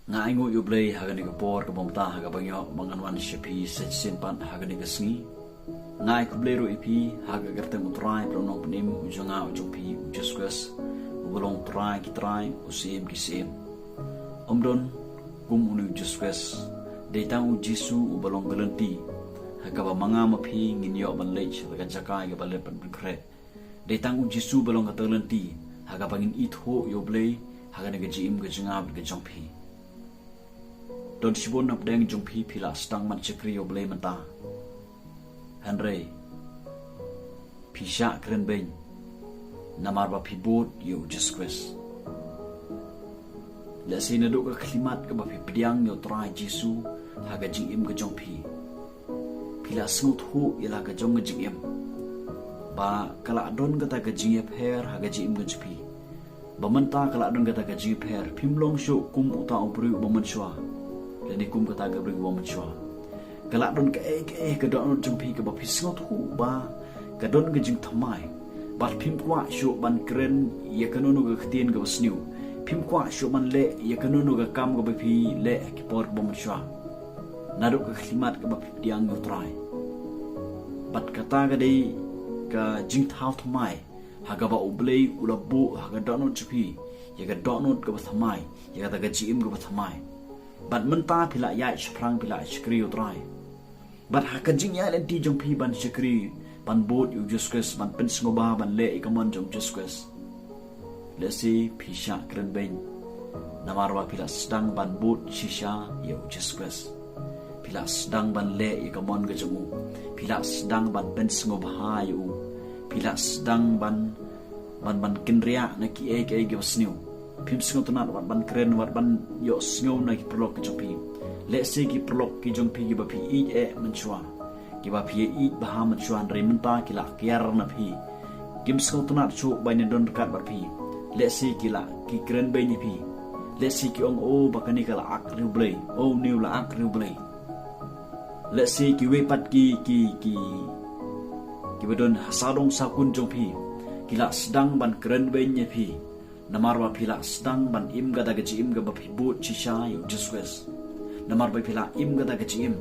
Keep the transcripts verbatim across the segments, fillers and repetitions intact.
Nga ai nguh ïa U Blei ha kane ka por kaba mynta ha kaba ngi ïoh ba ngan wan sha phi sa shisien pat ha kane ka sngi. Nga ai khublei ruh ïa phi ha ka kyrteng U Trai bad U Nongpynim u jong nga u jong phi U Jisu Khrist, uba long Trai ki trai, u Syiem ki syiem. Ym don kum une U Jisu Khrist. Dei tang U Jisu uba long ka lynti ha kaba ma nga ma phi ngin ïoh ban leit sha ka jaka kaba leh ban pynkhreh. Dei tang U Jisu ba long kata ka lynti ha kaba ngin ithuh ïa U Blei ha kane ka jingim ka jong nga bad ka jong phi. Don shibun na pdeng jong phi phi la sdang ban shakri ïa U Blei mynta. Hynrei phi shah kren beiñ namar ba phi bud ïa U Jisu Khrist. Lehse naduh ka khyllipmat kaba phi pdiang ïa U Trai Jisu ha ka jingim ka jong phi, phi la sngewthuh ïa la ka jong ka jingim ba ka la don kata ka jingïapher ha ka jingim ka jong phi. Ba mynta ka la don kata ka jingïapher, phim long shuh kum uta u briew uba mynshuwa lane kum kata ka briew uba mynshuwa. Ka la don kaei kaei ka dohnud jong phi kaba phi sngewthuh ba ka don ka jingthymmai. Bad phim kwah shuh ban kren ïa kano kano ka ktien kaba sniew. Phim kwah shuh ban leh ïa kano kano ka kam kaba phi leh ha ki por kaba mynshuwa. Naduh ka khyllipmat kaba phi pdiang ïa U Trai. Bad kata ka dei ka jingthaw thymmai ha kaba U Blei u la buh ha ka dohnud jong phi ïa ka dohnud kaba thymmai, ïa kata ka jingim kaba thymmai. Bad mynta phi la ïaid shaphrang, phi la shakri ïa U Trai. Bad ha ka jingïaid lynti jong phi ban shakri, ban bud ïa U Jisu Khrist, ban pynsngewbha, ban leh ïa ka mon jong U Jisu Khrist, lehse phi shah kren beiñ namar ba phi la sdang ban bud shisha ïa U Jisu Khrist. Phi la sdang ban leh ïa ka mon ka jong u. Phi la sdang ban pynsngewbha ïa u. Phi la sdang ban, ban, ban kynriah na kiei kiei kiba sniew. Phim sngewtynnat wat ban kren, wat ban ïohsngew na ki paralok ki jong phi. Lehse ki paralok ki jong phi kiba phi ïeit eh mynshuwa, kiba phi ïeit bha mynshuwa, hynrei mynta ki la kiar na phi. Kim sngewtynnat shuh ba ïa don ryngkat bad phi. Lehse ki la, ki kren beiñ ïa phi. Lehse ki ong, "O, ba kane ka la ak riewblei. O, une u la ak riewblei." Lehse kiwei pat ki, ki, ki, kiba don ha sawdong sawkun jong phi, ki la sdang ban kren beiñ ïa phi namar ba phi la sdang ban im kata ka jingim kaba phi bud shisha ïa U Jisu Khrist. Namar ba phi la im kata ka jingim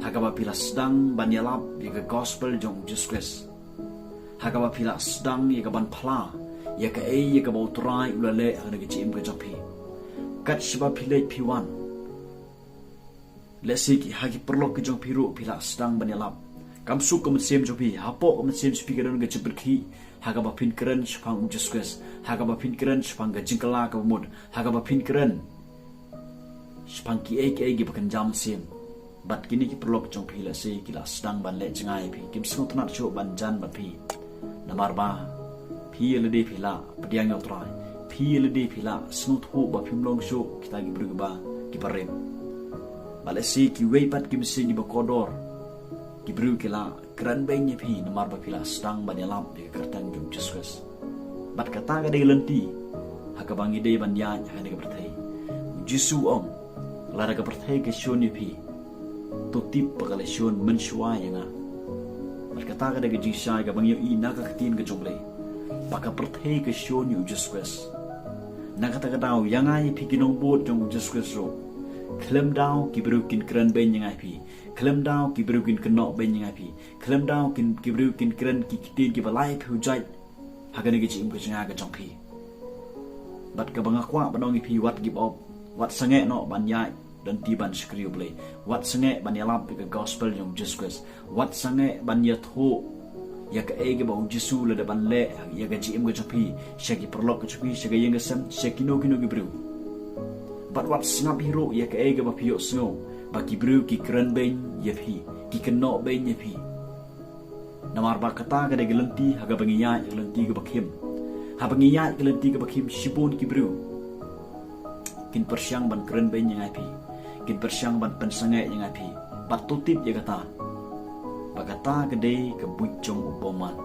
ha kaba phi la sdang ban ïalap ïa ka gospel jong U Jisu Khrist, ha kaba phi la sdang ïa ka ban phla ïa kaei ïa kaba U Trai u la leh ha kane ka jingim ka jong phi. Kat shaba phi leit phi wan, lehse ki, ha ki paralok ki jong phi ruh phi la sdang ban ïalap. Kam suk ka mynsiem jong phi, hapoh ka mynsiem jong phi ka don ka jingpyrkhih ha kaba phin kren shaphang U Jisu Khrist, ha kaba phin kren shaphang ka jingkylla kaba mut, ha kaba phin kren shaphang kiei kiei kiba kynja mynsiem. Bad kine ki paralok jong phi lehse ki la sdang ban leh jngai ïa phi, kim sngewtynnat shuh ban jan bad phi. Namar ba phi ïa lade phi la pdiang ïa U Trai, phi ïa lade phi la sngewthuh ba phim long shuh kita ki briew kiba, kiba rim. Bad lehse kiwei pat ki mynsiem kiba kordor, ki briew ki la kren beiñ ïa phi namar ba phi la sdang ban ïalap ïa ka kyrteng jong U Jisu Khrist. Bad kata ka dei ka lynti ha kaba ngi dei ban ïaid ha kane ka pyrthei. U Jisu u ong, "Lada ka pyrthei ka shun ïa phi, to tip ba ka la shun mynshuwa ïa nga." Bad kata ka dei ka jingshai kaba ngi ïohi na ka ktien ka jong U Blei, ba ka pyrthei ka shun ïa U Jisu Khrist. Na kata ka daw ïa nga ïa phi ki nongbud jong U Jisu Khrist ruh, khlem daw ki briew kin kren beiñ ïa nga ïa phi, khlem daw ki briew kin kynnoh beiñ ïa nga ïa phi, khlem daw kin, ki briew kin kren ki ktien kiba lai phi u jait ha kane ka jingim ka jong nga ka jong phi. Bad kaba nga kwah ban ong ïa phi, wat give up, wat sangeh noh ban ïaid lynti ban shakri U Blei, wat sangeh ban ïalap ïa ka gospel jong U Jisu Khrist, wat sangeh ban ïathuh ïa kaei kaba U Jisu u la dep ban leh ïa ka jingim ka jong phi sha ki paralok ka jong phi, sha ka ïing ka sem, sha kino kino ki briew. Bad wat sngap hi ruh ïa kaei kaba phi ïohsngew ba ki briew ki kren beiñ ïa phi, ki kynnoh beiñ ïa phi. Namar ba kata ka dei ka lynti ha kaba ngi ïaid, ka lynti kaba khim. Haba ngi ïaid ka lynti kaba khim, shibun ki briew kin pyrshang ban kren beiñ ïa nga ïa phi, kin pyrshang ban pynsangeh ïa nga ïa phi. Bad to tip ïa kata, ba kata ka dei ka buit jong u bymman.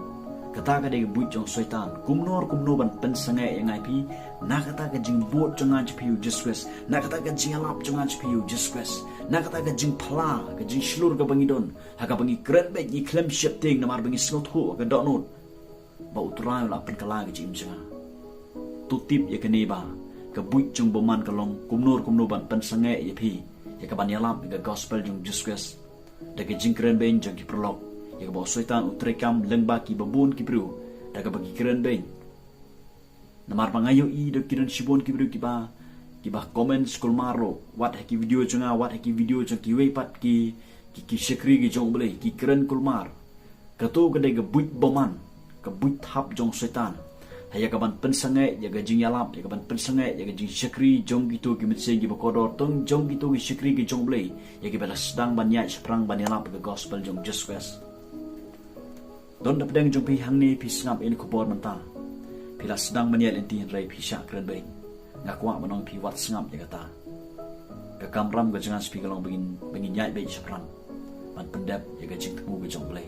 Kata ka dei ka buit jong u Soitan. Kumno kumno ban pynsangeh ïa nga ïa phi na kata ka jingbud jong nga jong phi ïa U Jisu Khrist, na kata ka jingïalap jong nga jong phi ïa U Jisu Khrist, na kata ka jingphla, ka jingshlur kaba ngi don, ha kaba ngi kren beiñ, ngi khlem sheptieng namar ba ngi sngewthuh ka dohnud ba U Trai u la pynkylla ka jingim jong nga. To tip ïa kane ba Ka buit jong bymman ka long kumno kumno ban pynsangeh ïa phi ïa ka ban ïalap ïa ka gospel jong Jesus Christ da ka jingkren beiñ jong ki paralok, ïa kaba u Soitan u treikam lyngba kiba bun ki briew da kaba ki kren beiñ. Namar ba nga ïohi da ki don shibun ki briew kiba, kiba comment skulmar ruh, wat ha ki video jong nga, wat ha ki video jong kiwei pat ki, ki, ki shakri ki jong U Blei, ki kren kulmar. Kato ka dei ka buit bymman, ka buit thap jong Soitan. Ha ïa ka ban pynsangeh ïa ka jingïalap, ïa ka ban pynsangeh ïa ka jingshakri jong kito ki mynsiem kiba kordor, tang jong kito ki shakri ki jong U Blei, ïa kiba la sdang ban ïaid shaphrang ban ïalap ïa ka gospel jong Jesus Christ. Don da pdeng jong phi hangne phi sngap ïa kane ka khubor mynta. Phi la sdang ban ïaid lynti hynrei phi shah kren beiñ. Nga kwah ban ong phi wat sngap ïa kata. Ka kamram ka jong nga sha phi ka long ba ngin, ba ngin ïaid beit shaphrang ban pyndep ïa ka jingthmu ka jong U Blei.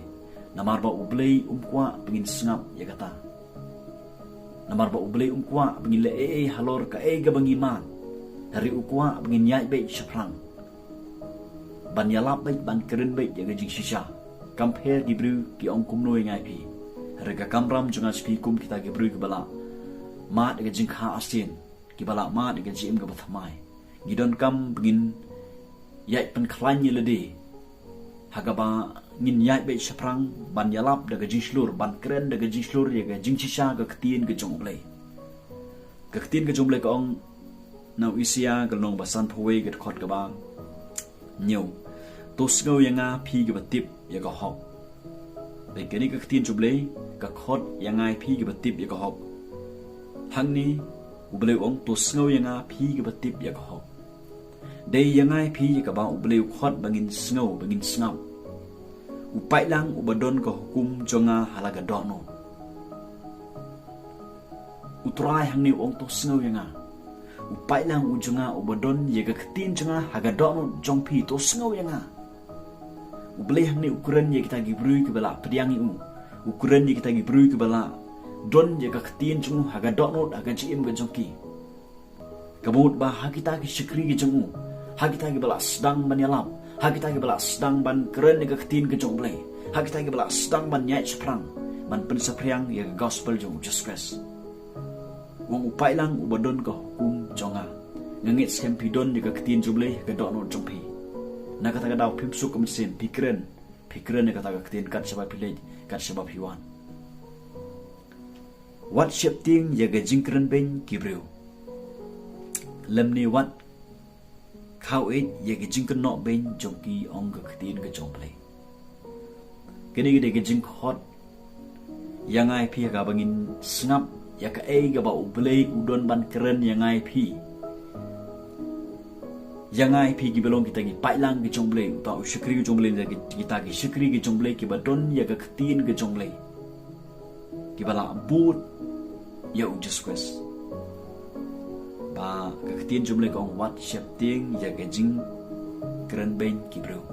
Namar ba U Blei um kwah ba ngin sngap ïa kata. Namar ba U Blei um kwah ba ngin leh ei ei halor kaei kaba ngi mad. Hynrei u kwah ba ngin ïaid beit shaphrang ban ïalap beit, ban kren beit ïa ka jingshisha. Kam pher ki briew ki ong kumno ïa nga ïa phi. Hynrei ka kamram jong nga sha phi kum kita ki briew kiba la mad ïa ka jingkha arsien, kiba la mad ïa ka jingim kaba thymmai, ngi donkam ba ngin ïaid pynkhlaiñ ïa lade ha kaba ngin ïaid beit shaphrang ban ïalap da ka jingshlur, ban kren da ka jingshlur ïa ka jingshisha, ka ktien ka jong U Blei. Ka ktien ka jong U Blei ka ong na u Isaïah ka lynnong ba sanphew wei ka dkhot kaba hynñiew: To sngew ïa nga phi kiba tip ïa ka hok. Bad kane ka ktien jong U Blei ka khot ïa nga ïa phi kiba tip ïa ka hok. Hangne U Blei u ong to sngew ïa nga phi kiba tip ïa ka hok. Dei ïa nga ïa phi ïa kaba U Blei u khot ba ngin sngew, ba ngin sngap. U paidlang uba don ka hukum jong nga ha la ka dohnud. U Trai hangne u ong to sngew ïa nga. U paidlang u jong nga uba don ïa ka ktien jong nga ha ka dohnud jong phi, to sngew ïa nga. U Blei hangne u kren ïa kita ki briew kiba la pdiang ïa u. U kren ïa kita ki briew kiba la don ïa ka ktien jong u ha ka dohnud, ha ka jingim ka jong ki. Ka mut ba ha kita ki shakri ki jong u, ha kita kiba la sdang ban ïalap, ha kita kiba la sdang ban kren ïa ka ktien ka jong U Blei, ha kita kiba la sdang ban ïaid shaphrang ban pynsaphriang ïa ka gospel jong u Jesus Christ. U ong u paidlang uba don ka hukum jong nga. Nga ngeit skhem phi don ïa ka ktien jong U Blei ha ka dohnud jong phi. Na kata ka daw phim suk ka mynsiem, phi kren, phi kren ïa kata ka ktien kat shaba phi leit, kat shaba phi wan. Wat sheptieng ïa ka jingkren beiñ ki briew, lymne wat khaw ïeit ïa ka jingkynnoh beiñ jong ki, ong ka ktien ka jong U Blei. Kane ka dei ka jingkhot ïa nga ïa phi ha kaba ngin sngap ïa kaei kaba U Blei u don ban kren ïa nga ïa phi. Ïa nga ïa phi kiba long kita ki paidlang ki jong U Blei, uta u shakri ki jong U Blei, kita ki shakri ki jong U Blei kiba don ïa ka ktien ka jong U Blei, kiba la bud ïa u Jesus Christ. Ba ka ktien jong U Blei ka ong wat sheptieng ïa ka jingkren beiñ ki briew.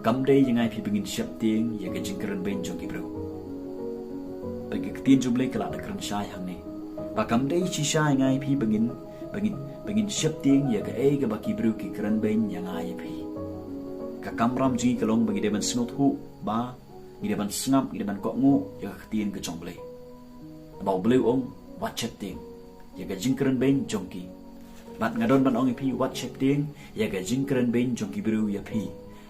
Kam dei ïa nga ïa phi ba ngin sheptieng ïa ka jingkren beiñ jong ki briew. Ba ka ktien jong U Blei ka la da kren shai hangne ba kam dei shisha ïa nga ïa phi ba ngin, ba ngin, ba ngin sheptieng ïa kaei kaba ki briew ki kren beiñ ïa nga ïa phi. Ka kamram jong ngi ka long ba ngi dei ban sngewthuh, ba ngi dei ban sngap, ngi dei ban kohnguh ïa ka ktien ka jong U Blei. Ba U Blei u ong wat sheptieng ïa ka jingkren beiñ jong ki. Bad nga don ban ong ïa phi wat sheptieng ïa ka jingkren beiñ jong ki briew ïa phi.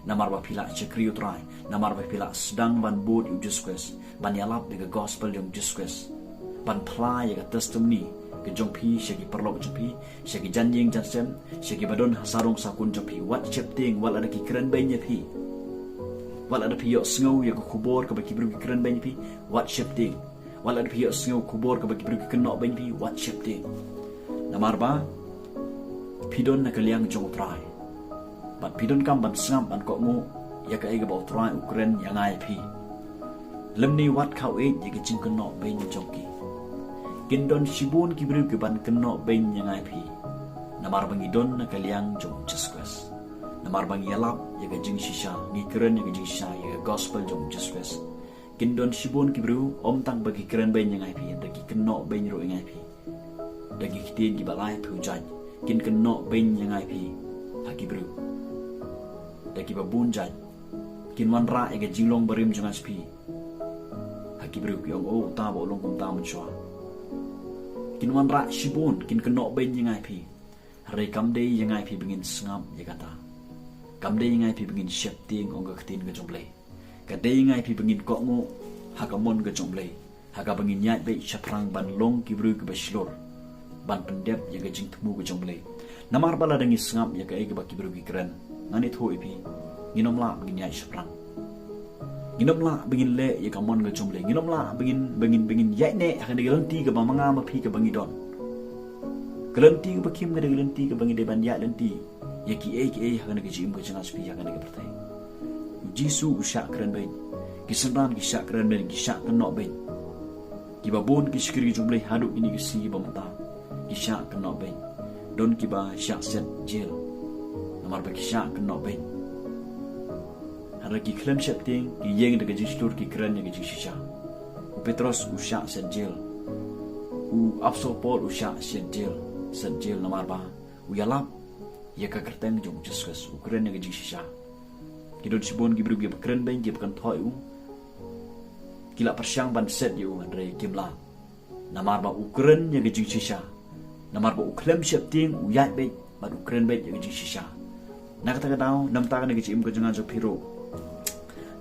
Namar ba phi la shakri U Trai, namar ba phi la sdang ban bud ïa u Jesus Christ, ban ïalap ïa ka gospel jong u Jesus Christ, ban phla ïa ka testimony ka jong phi sha ki paralok jong phi, sha ki jan ïing jan sem, sha kiba don ha sarong sakun jong phi. Wat sheptieng wat lada ki kren beiñ ïa phi. Wat lada phi ïohsngew ïa ka khubor kaba ki briew ki kren beiñ ïa phi, wat sheptieng. Wat lada phi ïohsngew khubor kaba ki briew ki kynnoh beiñ ïa phi, wat sheptieng. Namar ba phi don na ka liang jong U Trai. Bad phi donkam ban sngap, ban kohnguh ïa kaei kaba U Trai u kren ïa nga ïa phi. Lymne wat khaw ïeit ïa ka jingkynnoh beiñ jong ki. Kin don shibun ki briew ki ban kynnoh beiñ ïa nga ïa phi. Namar ba ngi don na ka liang jong u Jesus Christ. Namar ba ngi ïalap ïa ka jingshisha, ngi kren ïa ka jingshisha, ïa ka gospel jong u Jesus Christ. Kin don shibun ki briew, ym tang ba ki kren beiñ ïa nga ïa phi, da ki kynnoh beiñ ruh ïa nga ïa phi. Da ki ktien kiba lai phew jait kin kynnoh beiñ ïa nga ïa phi ha ki briew. Da kiba bun jait kin wanrah ïa ka jinglong barim jong nga sha phi ha ki briew, ki ong, "O, uta ba u long kumta mynshuwa." kin wanrah shibun, kin kynnoh beiñ ïa nga ïa phi. Hynrei kam dei ïa nga ïa phi ba ngin sngap ïa kata. Kam dei ïa nga ïa phi ba ngin sheptieng, ong ka ktien ka jong U Blei. Ka dei ïa nga ïa phi ba ngin kohnguh ha ka mon ka jong U Blei, ha kaba ngin ïaid beit shaphrang ban long ki briew kiba shlur, ban pyndep ïa ka jingthmu ka jong U Blei. Namar ba lada ngi sngap ïa kaei kaba ki briew ki kren, ngan ïathuh ïa phi, ngin ym lah ba ngin ïaid shaphrang. Ngin ym lah ba ngin leh ïa ka mon ka jong U Blei. Ngin ym lah ba ngin, ba ngin, ba ngin ïaid ne ha kane ka lynti kaba ma nga ma phi kaba ngi don. Ka lynti kaba khim ka dei ka lynti kaba ngi dei ban ïaid lynti ïa kiei kiei ha kane ka jingim ka jong nga, sha phi, ha kane ka pyrthei. U Jisu u shah kren beiñ. Ki synran ki shah kren beiñ, ki shah kynnoh beiñ. Kiba bun ki shakri ki jong U Blei haduh kine ki sngi kiba mynta ki shah kynnoh beiñ. Don kiba shah set jail namar ba ki shah kynnoh beiñ. Hynrei ki khlem sheptieng, ki ïeng da ka jingshlur, ki kren ïa ka jingshisha. U Petros u shah set jail. U Apostol Paul u shah set jail, set jail namar ba u ïalap ïa ka kyrteng jong U Jisu Khrist, u kren ïa ka jingshisha. Ki don shibun ki briew kiba kren beiñ, kiba kynthoh ïa u. Ki la pyrshang ban set ïa u, hynrei kim lah. Namar ba u kren ïa ka jingshisha. Namar ba u khlem sheptieng, u ïaid beit bad u kren beit ïa ka jingshisha. Na kata ka daw, namar kata ka jingim ka jong nga jong phi ruh,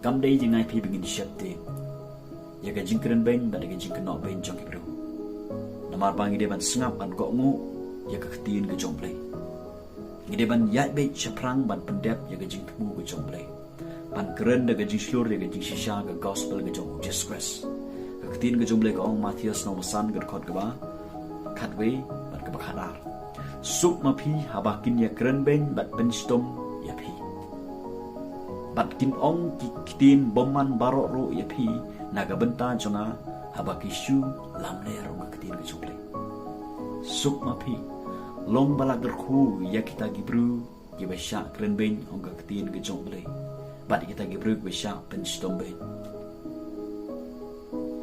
kam dei ïa nga ïa phi ba ngin sheptieng ïa ka jingkren beiñ bad ïa ka jingkynnoh beiñ jong ki briew. Namar ba ngi dei ban sngap, ban kohnguh ïa ka ktien ka jong U Blei. Ngi dei ban ïaid beit shaphrang ban pyndep ïa ka jingthmu ka jong U Blei, ban kren da ka jingshlur ïa ka jingshisha, ka gospel ka jong U Jisu Khrist. Ka ktien ka jong U Blei ka ong, Mathaios lynnong ba san, ka dkhot kaba khatwei bad kaba khatar: Suk ma phi haba kin ïakren beiñ bad pynshitom ïa phi, bad kin ong ki ktien bymman baroh ruh ïa phi na ka bynta jong nga, haba ki shu lamler, ong ka ktien ka jong U Blei. Suk ma phi, long ba la kyrkhu ïa kita ki briew kiba shah kren beiñ, ong ka ktien ka jong U Blei, bad kita ki briew kiba shah pynshitom beiñ.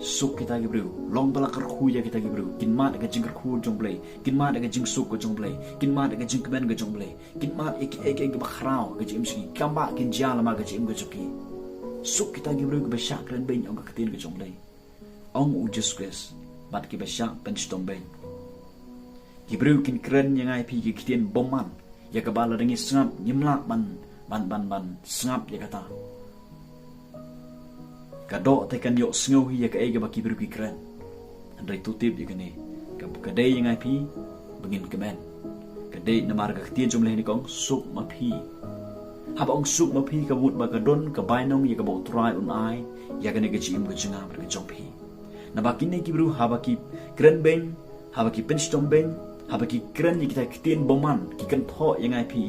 Suk kita ki briew, long ba la kyrkhu ïa kita ki briew, kin mad ïa ka jingkyrkhu jong U Blei, kin mad ïa ka jingsuk ka jong U Blei, kin mad ïa ka jingkmen ka jong U Blei, kin mad ïa kiei kiei kiba khraw ha ka jingim jong ki, kam ba kin jia lama ka jingim ka jong ki. Suk kita ki briew kiba shah kren beiñ, ong ka ktien ka jong U Blei, ong U Jisu Khrist, bad kiba shah pynshitom beiñ. Ki briew kin kren ïa nga ïa phi ki ktien bymman, ïa kaba lada ngi sngap ngim lah ban, ban, ban, ban sngap ïa kata. Ka doh te kan ïohsngew hi ïa kaei kaba ki briew ki kren. Hynrei to tip ïa kane, ka, ka dei ïa nga ïa phi ba ngin kmen. Ka dei namar ka ktien jong U Blei kane ka ong, suk ma phi. Haba ong suk ma phi, ka mut ba ka don ka bainong ïa kaba U Trai un ai ïa kane ka jingim ka jong nga bad ka jong phi. Naba kine ki briew haba ki kren beiñ, haba ki pynshitom beiñ, haba ki kren ïa kita ki ktien bymman, ki kynthoh ïa nga ïa phi,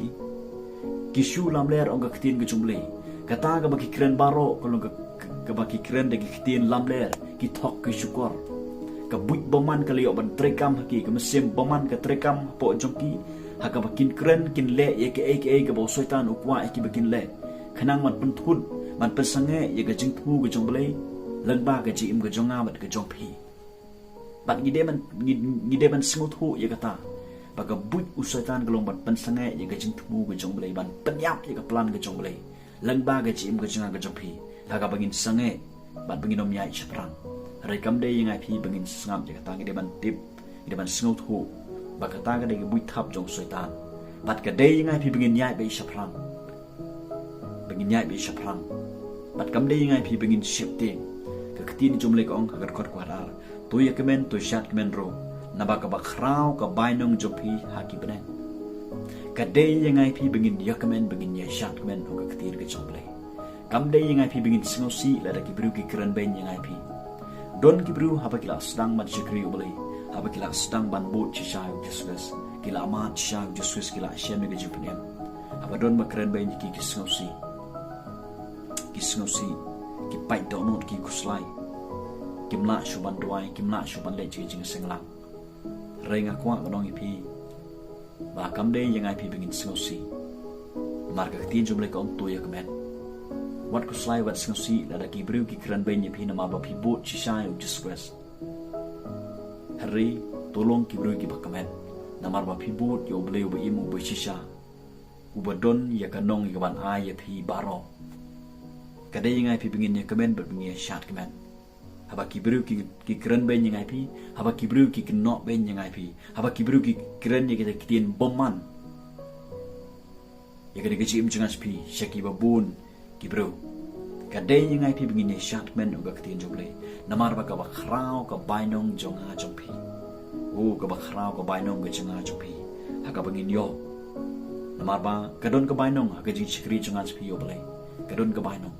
ki shu lamler, ong ka ktien ka jong U Blei. Kata kaba ki kren baroh ka long ka, ka, kaba ki kren da ki ktien lamler, ki thok ki shukor. Ka buit bymman ka la ïoh ban treikam ha ki, ka mynsiem bymman ka treikam hapoh jong ki, ha kaba kin kren kin leh ïa kaei kaei kaba u Soitan u kwah ïa ki ba kin leh, khnang ban pynthut, ban pynsangeh ïa ka jingthmu ka jong U Blei lyngba ka jingim ka jong nga bad ka jong phi. Bad ngi dei ban, ngi, ngi dei ban sngewthuh ïa kata, ba ka buit u Soitan ka long ban pynsangeh ïa ka jingthmu ka jong U Blei, ban pynïap ïa ka plan ka jong U Blei lyngba ka jingim ka jong nga ka jong phi, ha kaba ngin sangeh bad ba ngin ym ïaid shaphrang. Hynrei kam dei ïa nga ïa phi ba ngin sngap ïa kata, ngi dei ban tip, ngi dei ban sngewthuh ba kata ka dei ka buit thap jong u Soitan. Bad ka dei ïa nga ïa phi ba ngin ïaid beit shaphrang, ba ngin ïaid beit shaphrang. Bad kam dei ïa nga ïa phi ba ngin sheptieng. Ka ktien jong U Blei ka ong ha ka dkhot kaba khatar, to ïakmen, to shad kmen ruh, naba kaba khraw ka bainong jong phi ha ki bneng. Ka dei ïa nga ïa phi ba ngin ïakmen, ba ngin ïashad kmen, ong ka ktien ka jong U Blei. Kam dei ïa nga ïa phi ba ngin sngewsih lada ki briew ki kren beiñ ïa nga ïa phi. Don ki briew haba ki la sdang ban shakri U Blei, haba ki la sdang ban bud shisha ïa U Jisu Khrist, ki la mad shisha ïa U Jisu Khrist, ki la shem ïa ka jingpynim, haba don ba kren beiñ ïa ki, ki sngewsih. Ki sngewsih, ki pait dohnud, ki khuslai. Kim lah shuh ban duwai, kim lah shuh ban leit sha ka jingseng lang. Hynrei nga kwah ban ong ïa phi ba kam dei ïa nga ïa phi ba ngin sngewsih. Namar ka ktien jong U Blei ka ong, to ïakmen. Wat khuslai, wat sngewsih lada ki briew ki kren beiñ ïa phi namar ba phi bud shisha ïa U Jisu Khrist. Hynrei to long ki briew kiba kmen, namar ba phi bud ïa U Blei uba im, uba shisha, uba don ïa ka nong ïa kaban ai ïa phi baroh. Ka dei ïa nga ïa phi ba ngin ïakmen bad ba ngin ïashad kmen. Haba ki briew ki, ki kren beiñ ïa nga ïa phi, haba ki briew ki kynnoh beiñ ïa nga ïa phi, haba ki briew ki kren ïa kita ki ktien bymman ïa kane ka jingim jong nga sha phi, sha kiba bun ki briew, ka dei ïa nga ïa phi ba ngin ïa shad kmen ïa ka ktien jong U Blei. Namar ba kaba khraw ka bainong jong nga jong phi. O, kaba khraw ka bainong ka jong nga jong phi ha kaba ngin ïoh. Namar ba ka don ka bainong ha ka jingshakri jong nga jong phi ïa U Blei. Ka don ka bainong.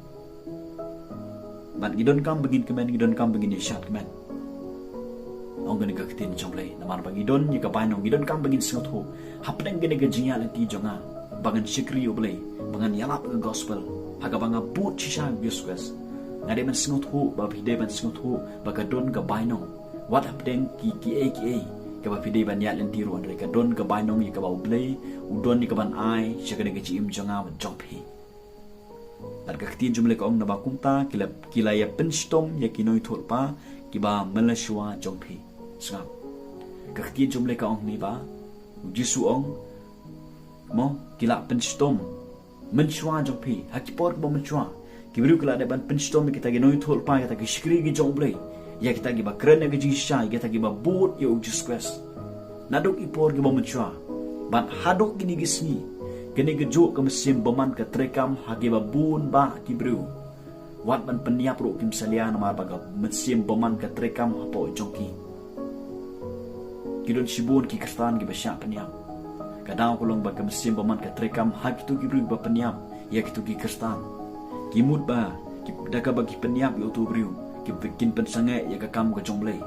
Bad ngi donkam ba ngin kmen, ngi donkam ba ngin ïa shad kmen, ong kane ka ktien jong U Blei. Namar ba ngi don ïa ka bainong, ngi donkam ba ngin sngewthuh hapdeng kane ka jingïaid lynti jong nga ba ngan shakri ïa U Blei, ba ngan ïalap ka gospel ha kaba nga bud shisha ïa U Jisu Khrist. Nga dei ban sngewthuh, ba phi dei ban sngewthuh ba ka don ka bainong. Wat hapdeng ki, kiei kiei kaba phi dei ban ïaid lynti ruh, hynrei ka don ka bainong ïa kaba U Blei u don ïa kaban ai sha kane ka jingim jong nga bad jong phi. Bad ka ktien jong U Blei ka ong, naba kumta ki la, ki la ïa pynshitom ïa ki nongïathuhlypa kiba mynshuwa jong phi. Sngap. Ka ktien jong U Blei ka ong ne ba U Jisu u ong, mo, ki la pynshitom mynshuwa jong phi. Ha ki por kiba mynshuwa, ki briew ki la dep ban pynshitom ïa kita ki nongïathuhlypa, kita ki shakri ki jong U Blei, ïa kita kiba kren ïa ka jingshisha, ïa kita kiba bud ïa U Jisu Khrist. Naduh ki por kiba mynshuwa bad haduh kine ki sngi, kane kajuh ka mynsiem bymman ka treikam ha kiba bun bah ki briew. Wat ban pynïap ruh kim salia, namar ba ka mynsiem bymman ka treikam hapoh jong ki. Ki don shibun ki Khristan kiba shah pynïap. Ka daw ka long ba ka mynsiem bymman ka treikam ha kito ki briew kiba pynïap ïa kito ki Khristan. Ki mut ba ki, da kaba ki pynïap ïa uto u briew, ki, kin pynsangeh ïa ka kam ka jong U Blei.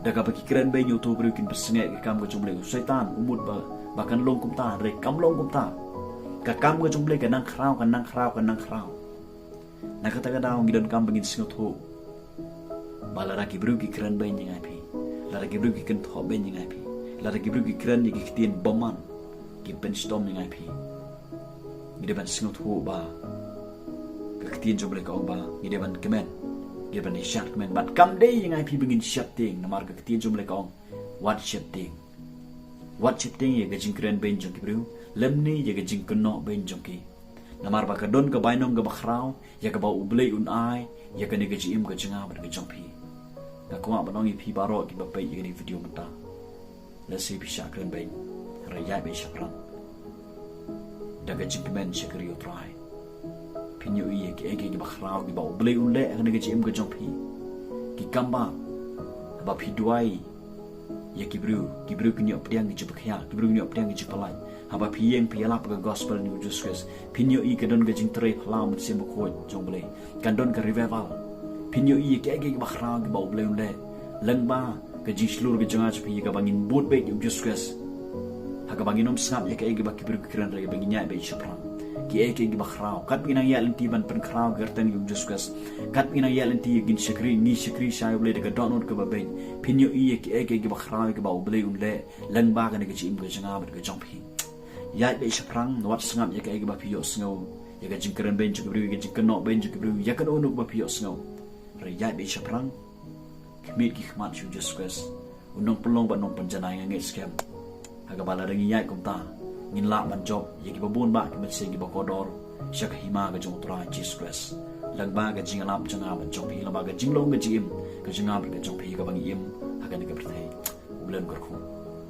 Da kaba ki kren beiñ ïa uto u briew, kin pynsangeh ïa ka kam ka jong U Blei. U Soitan u mut ba, ba kan long kumta, hynrei kam long kumta. Ka kam ka jong U Blei ka nang khraw, ka nang khraw, ka nang khraw. Na kata ka daw ngi donkam ba ngin sngewthuh ba lada ki briew ki kren beiñ ïa nga ïa phi, lada ki briew ki kynthoh beiñ ïa nga ïa phi, lada ki briew ki kren ïa ki ktien bymman, ki pynshitom ïa nga ïa phi, ngi dei ban sngewthuh ba ka ktien jong U Blei ka ong ba ngi dei ban kmen, ngi dei ban ïa shad kmen. Bad kam dei ïa nga ïa phi ba ngin sheptieng, namar ka ktien jong U Blei ka ong, wat sheptieng. Wat sheptieng ïa ka jingkren beiñ jong ki briew, lymne ïa ka jingkynnoh beiñ jong ki. Namar ba ka don ka bainong kaba khraw ïa kaba U Blei un ai ïa kane ka jingim ka jong nga bad ka jong phi. Nga kwah ban ong ïa phi baroh kiba peit ïa kane ka video mynta, lehse phi shah kren beiñ, hynrei ïaid beit shaphrang da ka jingkmen shakri ïa U Trai. Phin ïohi ïa kiei kiei kiba khraw kiba U Blei un leh ha kane ka jingim ka jong phi. Ki kam ba, haba phi duwai ïa ki briew, ki briew kin ïoh pdiang ki jingpynkhiah, ki briew kin ïoh pdiang ki jingpyllait. Haba phi ïeng phi ïalap ka gospel jong U Jisu Khrist, phin ïohi ka don ka jingtrei phyllaw Mynsiem Bakhuid jong U Blei. Kan don ka revival. Phin ïohi ïa kiei kiei kiba khraw kiba U Blei un leh lyngba ka jingshlur ka jong nga jong phi, ïa kaba ngin bud beit ïa U Jisu Khrist. Ha kaba ngin ym sngap ïa kiei kiba ki briew ki kren, hynrei ba ngin ïaid beit shaphrang. Kiei kiei kiba khraw, katba ngi nang ïaid lynti ban pynkhraw ka kyrteng jong U Jisu Khrist, katba ngi nang ïaid lynti ïa ka jingshakri, ngi shakri shai U Blei da ka dohnud kaba beit. Phin ïohi ïa kiei kiei kiba khraw ïa kaba U Blei un leh lyngba kane ka jingim ka jong nga bad ka jong phi. Ïaid beit shaphrang, wat sngap ïa kiei kiba phi ïohsngew, ïa ka jingkren beiñ jong ki briew, ïa ka jingkynnoh beiñ jong ki briew, ïa kano kano kaba phi ïohsngew. Hynrei ïaid beit shaphrang, khmih ki khmat sha U Jisu Khrist, U Nongpynlong bad Nongpynjanai, nga ngeit skhem ha kaba lada ngi ïaid kumta, ngin lah ban jop ïa kiba bun bah ki mynsiem kiba kordor sha ka hima ka jong U Trai Jisu Khrist, lyngba ka jingïalap jong nga bad jong phi, lyngba ka jinglong ka jingim ka jong nga bad ka jong phi, kaba ngi im ha kane ka pyrthei. U Blei un kyrkhu.